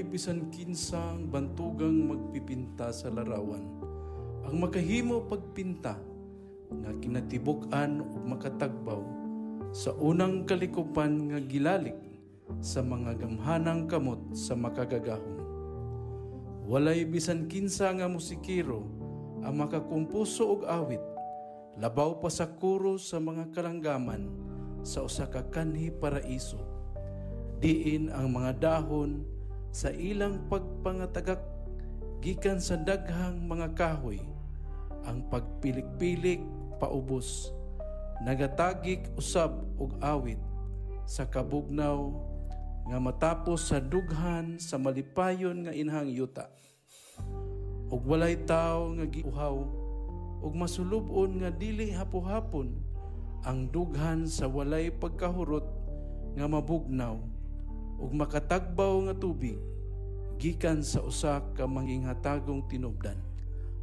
Walay bisan kinsang bantugang magpipinta sa larawan ang makahimo pagpinta nga kinatibuk-an ug makatagbaw sa unang kalikupan nga gilalik sa mga gamhanang kamot sa makagagahom. Walay bisan kinsa nga musikero ang makakumpuso og awit labaw pa sa kuro sa mga kalanggaman sa usa ka kanhi paraiso, diin ang mga dahon sa ilang pagpangatagak gikan sa daghang mga kahoy, ang pagpilik-pilik paubos, nagatagik usab og awit sa kabugnaw nga matapos sa dughan sa malipayon nga inhang yuta. Ug walay tawo nga giuhaw ug masulub-on nga dili hapo-hapon ang dughan sa walay pagkahurot nga mabugnaw ug makatagbaw nga tubig gikan sa usa ka manginghatagong tinubdan.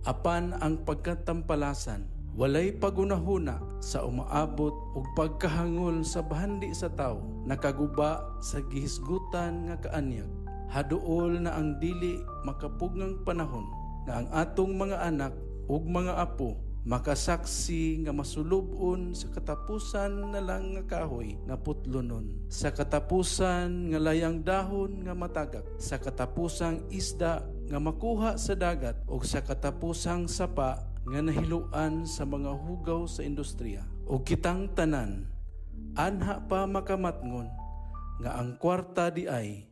Apan ang pagkatampalasan walay pagunahuna sa umaabot ug pagkahangol sa bahandi sa tawo nakaguba sa gihisgutan nga kaanyag. Haduol na ang dili makapugngang panahon nga ang atong mga anak ug mga apo makasaksi nga masulub-on sa katapusan na lang nga kahoy nga putlonon, sa katapusan nga layang dahon nga matagak, sa katapusang isda nga makuha sa dagat, o sa katapusang sapa nga nahiluan sa mga hugaw sa industriya. O kitang tanan, anha pa makamatngon nga ang kwarta di ay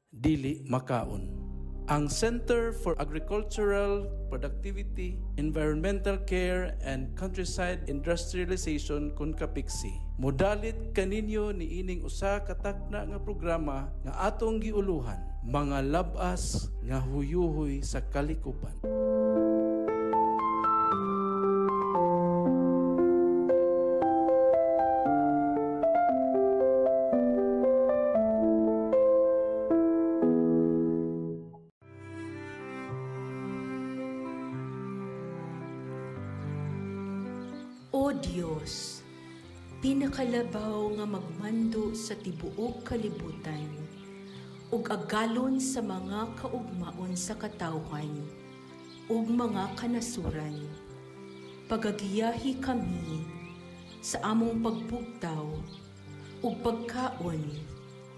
dili makaon. Ang Center for Agricultural Productivity, Environmental Care and Countryside Industrialization kun Kapiksi modalit kaninyo niining usa ka takna nga programa nga atong giuluhan, mga labas nga huyuhoy sa kalikupan. O Dios, pinakalabaw nga magmando sa tibuok kalibutan ug agalon sa mga kaugmaon sa katawhan ug mga kanasuran. Pagagiyahi kami sa among pagbugtaw ug pagkaon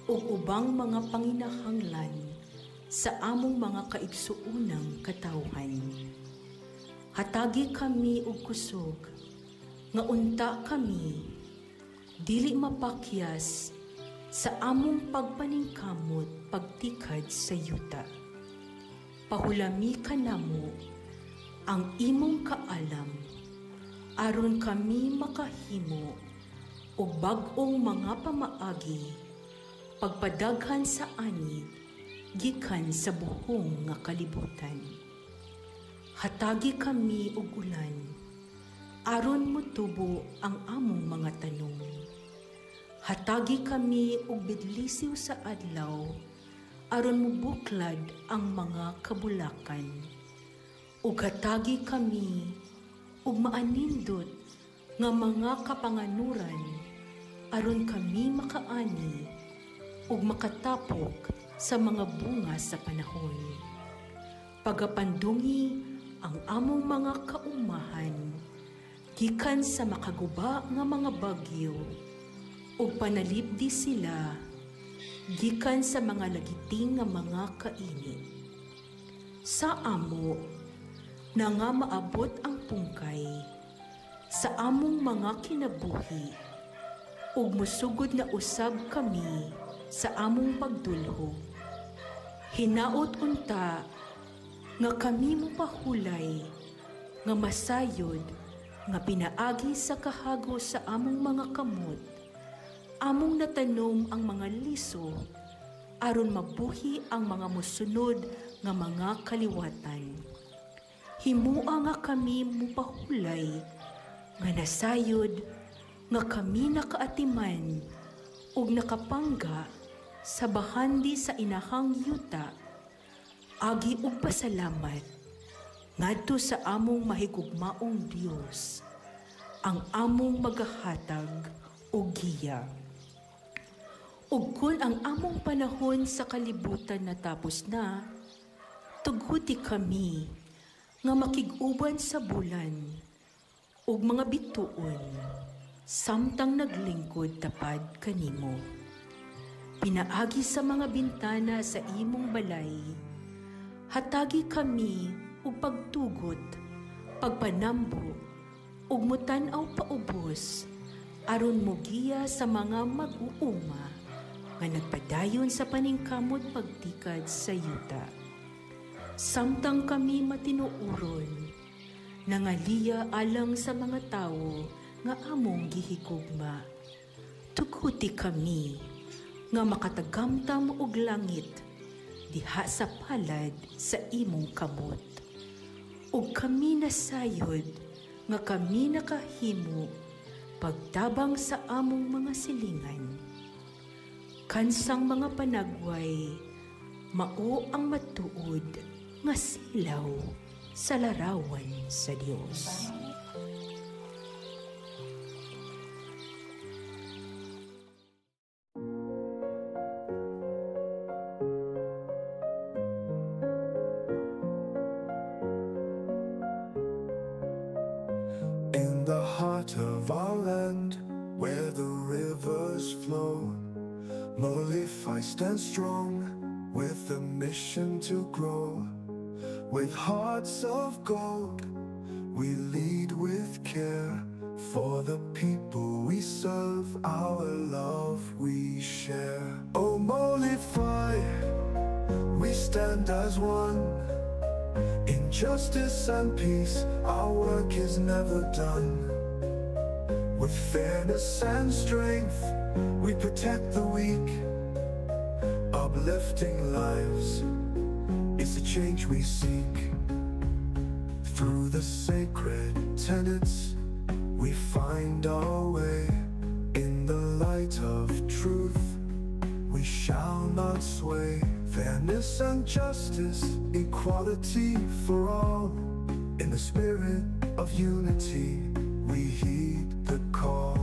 ug ubang mga panginahanglan sa among mga kaigsuonang katawhan. Hatagi kami og kusog nga unta kami dili mapakyas sa among pagpaningkamot pagtikad sa yuta. Pahulami kanamo ang imong kaalam aron kami makahimo og bag-ong mga pamaagi pagpadaghan sa ani gikan sa buhong nga kalibutan. Hatagi kami og ulan aron motubo ang among mga tanom. Hatagi kami og bidlisiw sa adlaw aron mobuklad ang mga kabulakan. Ug hatagi kami og maanindot nga mga kapanganuran aron kami makaani ug makatapok sa mga bunga sa panahon. Pagapandungi ang among mga kaumahan gikan sa makaguba nga mga bagyo ug panalipdi sila gikan sa mga lagiting nga mga kainit. Sa amo na nga maabot ang pungkay sa among mga kinabuhi ug musugod na usab kami sa among pagdulhog. Hinaot unta nga kami mopahulay nga masayod nga pinaagi sa kahago sa among mga kamot, among natanom ang mga liso aron mabuhi ang mga mosunod nga mga kaliwatan. Himua nga kami mupahulay nga nasayod nga kami nakaatiman ug nakapangga sa bahandi sa inahang yuta, agi og pasalamat ngadto sa among mahigugmaong Dios, ang among magahatag og giya. Ug kun ang among panahon sa kalibutan natapos na, tuguti kami nga makig-uban sa bulan ug mga bituon samtang naglingkod tapad kanimo. Pinaagi sa mga bintana sa imong balay, hatagi kami og pagtugot, pagpanambo, ug mutan-aw paubos aron mogiya sa mga mag-uuma nga nagpadayon sa paningkamot pagtikad sa yuta. Samtang kami matinuoron, nangaliya alang sa mga tawo nga among gihigugma. Tuguti kami nga makatagamtam og langit diha sa palad sa imong kamot. Ug kami nasayod nga kami nakahimo pagtabang sa among mga silingan. Kansang mga panagway, mao ang matuod nga silaw sa larawan sa Dios. In the heart of our land, where the rivers flow, Molify stands strong with a mission to grow. With hearts of gold, we lead with care. For the people we serve, our love we share. Oh Molify, we stand as one. In justice and peace, our work is never done. With fairness and strength, we protect the weak. Uplifting lives is the change we seek. Through the sacred tenets, we find our way. In the light of truth, we shall not sway. Fairness and justice, equality for all. In the spirit of unity, we heed the call.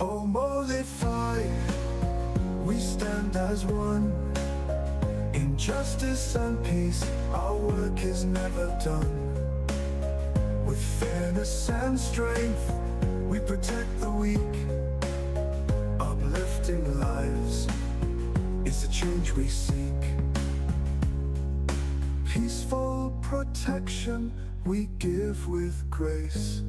Oh Molify, we stand as one. In justice and peace, our work is never done. With fairness and strength, we protect the weak. Uplifting lives is the change we seek. Peaceful protection we give with grace.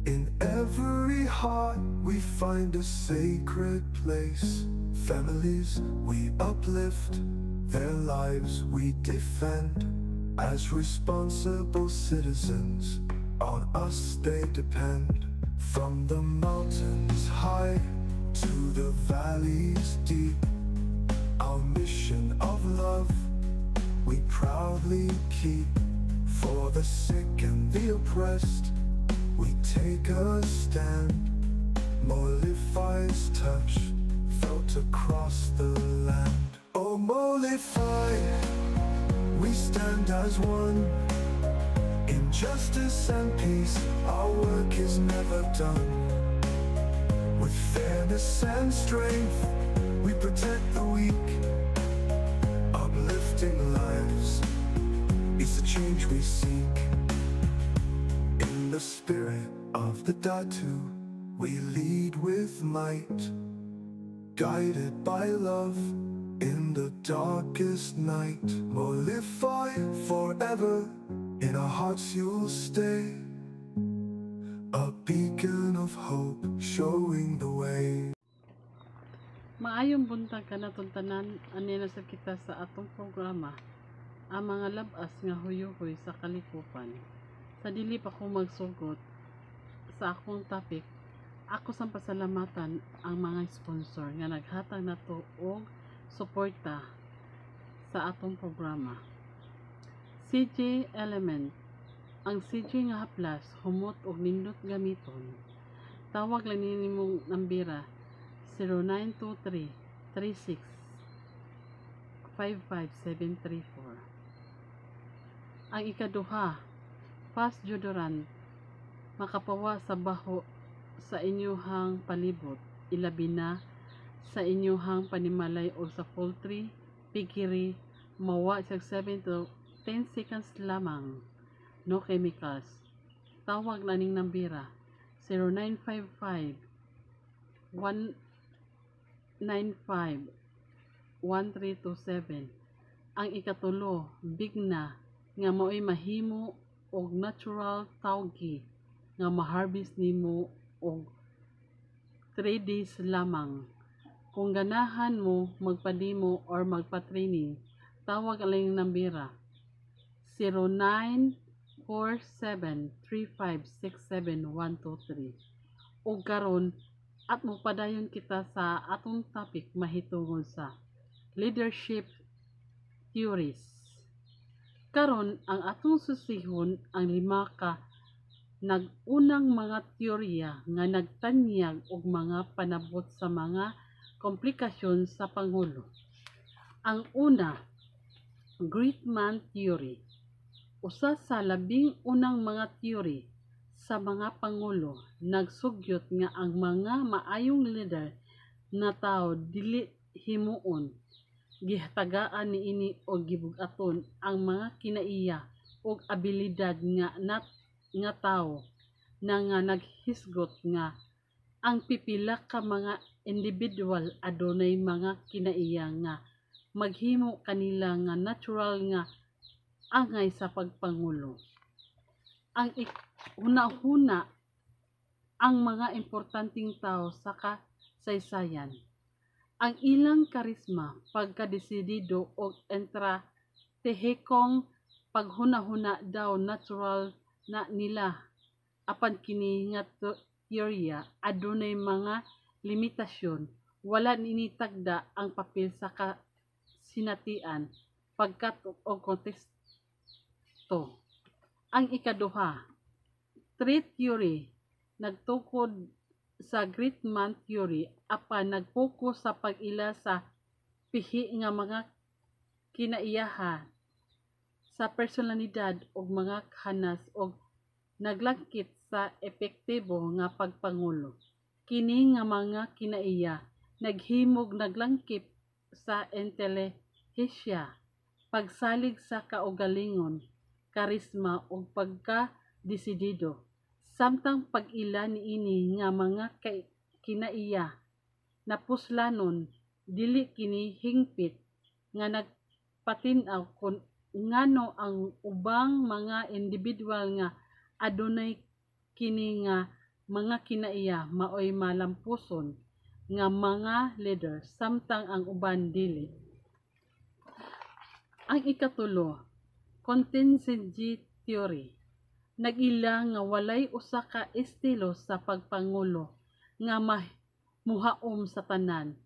In every heart we find a sacred place. Families we uplift, their lives we defend. As responsible citizens, on us they depend. From the mountains high to the valleys deep, our mission of love we proudly keep. For the sick and the oppressed, we take a stand. Molify's touch felt across the land. Oh Molify, we stand as one. In justice and peace, our work is never done. With fairness and strength, we protect the weak. Uplifting lives is the change we seek. In the spirit of the Datu, we lead with might. Guided by love in the darkest night. Molify forever, in our hearts you'll stay. A beacon of hope showing the way. Maayong buntag kanatong tanan, ani na sa kita sa atong programa, ang mga labas nga huyuhoy sa kalikupan. Sa dili pa ko magsugot sa akong topic, ako sang pasalamatan ang mga sponsor nga naghatag nato og suporta sa atong programa. CJ Element. Ang CJ nga haplas humot og nindot gamiton. Tawag lang nimong nambira 0923 36 55734. Ang ikaduha, fast deodorant, makapawa sa baho sa inyuhang palibot, ilabi na Sa inyohang panimalay o sa poultry, piggery, mawa siya 7 to 10 seconds lamang. No chemicals. Tawag na ning nambira 0955 195 1327. Ang ikatulo, bigna, nga mao'y mahimo og natural tawgi nga ma-harvest nimo og 3 days lamang. Kung ganahan mo magpademo or magpa-training, tawag ang nambira 0947-3567123. Ug karon at mopadayon kita sa atong topic mahitungod sa leadership theories. Karon ang atong susihon ang lima ka nag-unang mga teorya nga nagtanyag og mga panabot sa mga komplikasyon sa pangulo. Ang una, Great Man Theory. Usa sa labing unang mga theory sa mga pangulo, nagsugyot nga ang mga maayong leader na tao dili himuon. Gihatagaan niini og gibug-aton ang mga kinaiya ug abilidad nga nat nga tawo na nga naghisgot nga ang pipila ka mga individual adunay mga kinaiya nga maghimo kanila nga natural nga angay sa pagpangulo. Ang hunahuna ang mga importanteng tawo sa kasaysayan. Ang ilang karisma, pagkadesidido ug estratehikong paghunahuna daw natural na nila, apan kini nga teorya adunay mga limitasyon. Wala niini tagda ang papel sa kasinatian, pagkat-ok ug konteksto. Ang ikaduha, Trait Theory, nagtukod sa Great Man Theory apan nag-focus sa pag-ila sa pihi nga mga kinaiyahan sa personalidad ug mga kahanas ug naglangkit sa epektibo nga pagpangulo. Kini nga mga kinaiya naghimog naglangkip sa intelihensya, pagsalig sa kaugalingon, karisma ug pagkadesidido. Samtang pag-ila niini nga mga kinaiya napuslanon, dili kini hingpit nga nagpatin-aw kon ngano ang ubang mga indibiduwal nga adunay kini nga mga kinaiya maoy malampuson nga mga leader samtang ang uban dili. Ang ikatulo, Contingency Theory. Nag-ila nga walay usa ka estilo sa pagpangulo nga muhaom sa tanan.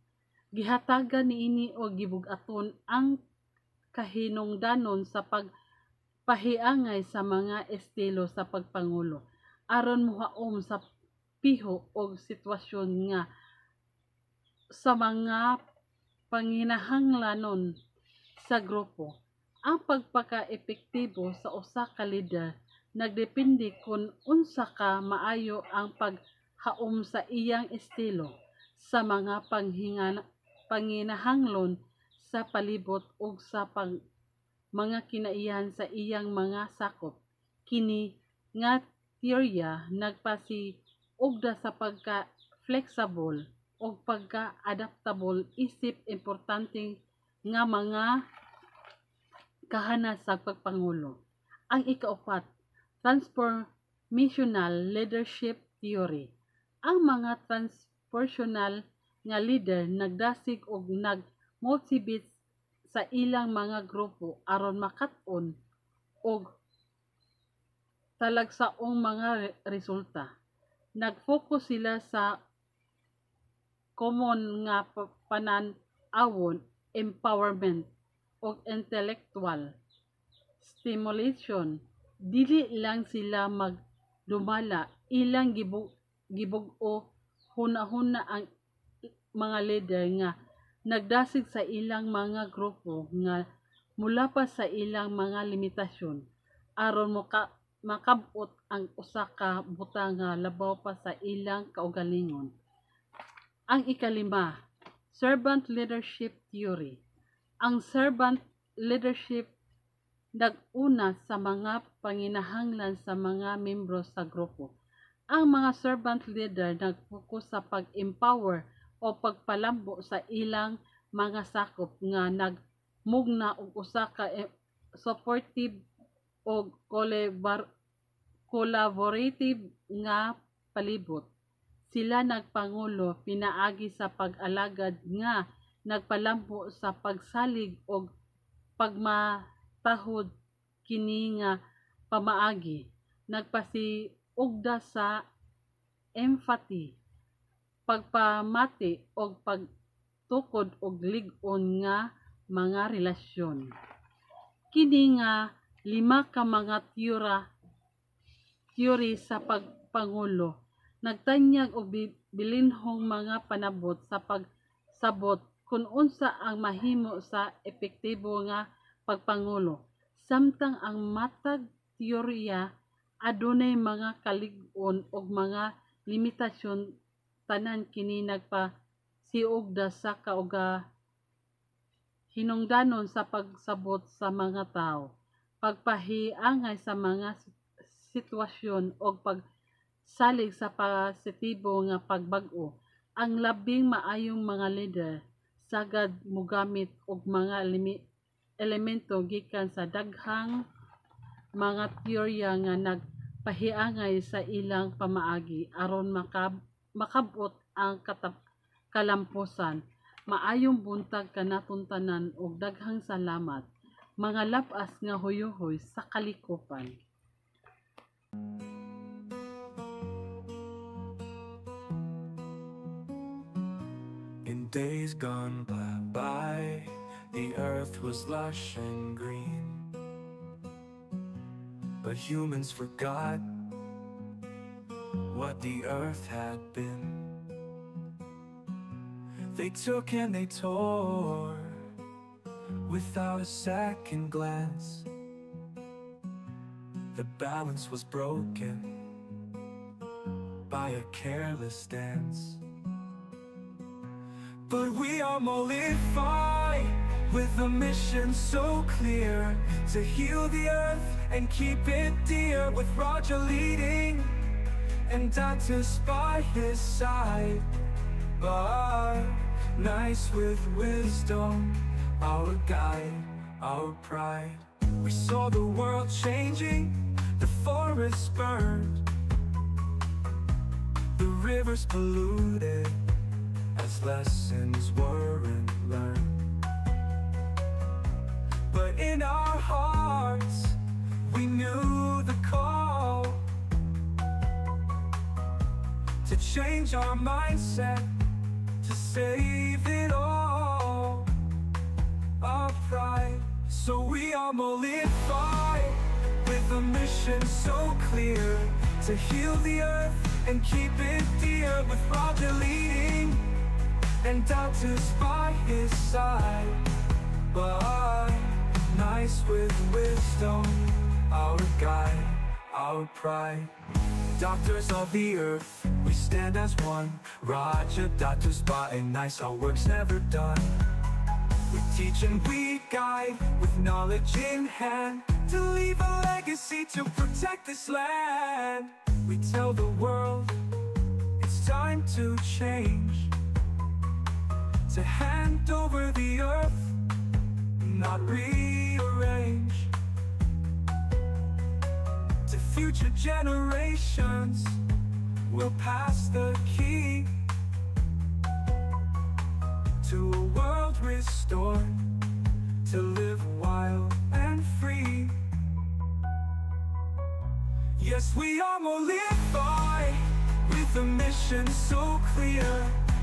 Gihatagan niini og gibug-aton ang kahinungdanon sa pagpahiangay sa mga estilo sa pagpangulo aron mohaom sa piho og sitwasyon nga sa mga panginahanglanon sa grupo. Ang pagpaka-epektibo sa usa ka leader nagdepende kon unsa ka maayo ang paghaom sa iyang estilo sa mga panginahanglan sa palibot ug sa mga kinaiyahan sa iyang mga sakop. Kini nga teorya nagpasiugda sa pagka-flexible ug pagka-adaptable isip importante nga mga kahanas sa pagpangulo. Ang ikaupat, Transformational Leadership Theory. Ang mga transformational nga leader nagdasig og nag-motivate sa ilang mga grupo aron makat-on og talagsaong mga resulta. Nag-focus sila sa common nga panan-awon, empowerment ug intellectual stimulation. Dili lang sila magdumala, ilang gibug-o hunahuna ang mga leader nga nagdasig sa ilang mga grupo nga molapas sa ilang mga limitasyon aron makab-ot ang usa ka butang nga labaw pa sa ilang kaugalingon. Ang ikalima, Servant Leadership Theory. Ang servant leadership nag-una sa mga panginahanglan sa mga membro sa grupo. Ang mga servant leader nag-focus sa pag-empower o pagpalambo sa ilang mga sakop nga nagmugna og usa ka supportive og collaborative nga palibot. Sila nagpangulo pinaagi sa pag-alagad nga nagpalambo sa pagsalig og pagmatahod. Kini nga pamaagi nagpasiugda sa empathy, pagpamati og pagtukod og lig-on nga mga relasyon. Kini nga lima ka mga theory sa pagpangulo nagtanyag og bilinhong mga panabot sa pagsabot kung unsa ang mahimo sa epektibo nga pagpangulo. Samtang ang matag teorya adunay mga kalig-on ug mga limitasyon, tanan kini nagpasiugda sa hinungdanon sa pagsabot sa mga tawo, pagpahiangay sa mga sitwasyon ug pagsalig sa positibo nga pagbag-o. Ang labing maayong mga leader sagad mogamit og mga elemento gikan sa daghang mga teorya nga nagpahiangay sa ilang pamaagi aron makab-ot ang kalampusan. Maayong buntag kanatong tanan ug daghang salamat. Mga lab-as nga huyuhoy sa kalikupan. In days gone by, the earth was lush and green. But humans forgot what the earth had been. They took and they tore without a second glance. The balance was broken by a careless dance. But we are Molify, with a mission so clear, to heal the earth and keep it dear. With Roger leading and Datus by his side, but nice with wisdom, our guide, our pride. We saw the world changing, the forests burned, the rivers polluted, as lessons weren't learned. But in our hearts, we knew the call to change our mindset, to save it all, our pride. So we are Molify, with a mission so clear, to heal the earth and keep it dear. With Roger leading and Datus by his side, but nice with wisdom, our guide, our pride. Doctors of the earth, we stand as one. Roger, Datus, by and nice, our work's never done. We teach and we guide, with knowledge in hand, to leave a legacy to protect this land. We tell the world, it's time to change, to hand over the earth, not rearrange. To future generations, we'll pass the key to a world restored, to live wild and free. Yes, we are Molify, with a mission so clear,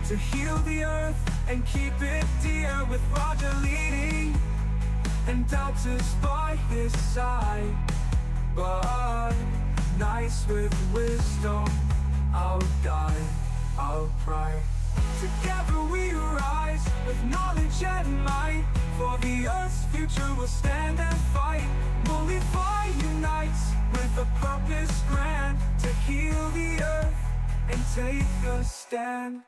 to heal the earth and keep it dear. With Roger leading and Datus by his side, but nice with wisdom, our guide, our pride. Together we rise with knowledge and might, for the earth's future will stand and fight. Molify unites with a purpose grand, to heal the earth and take a stand.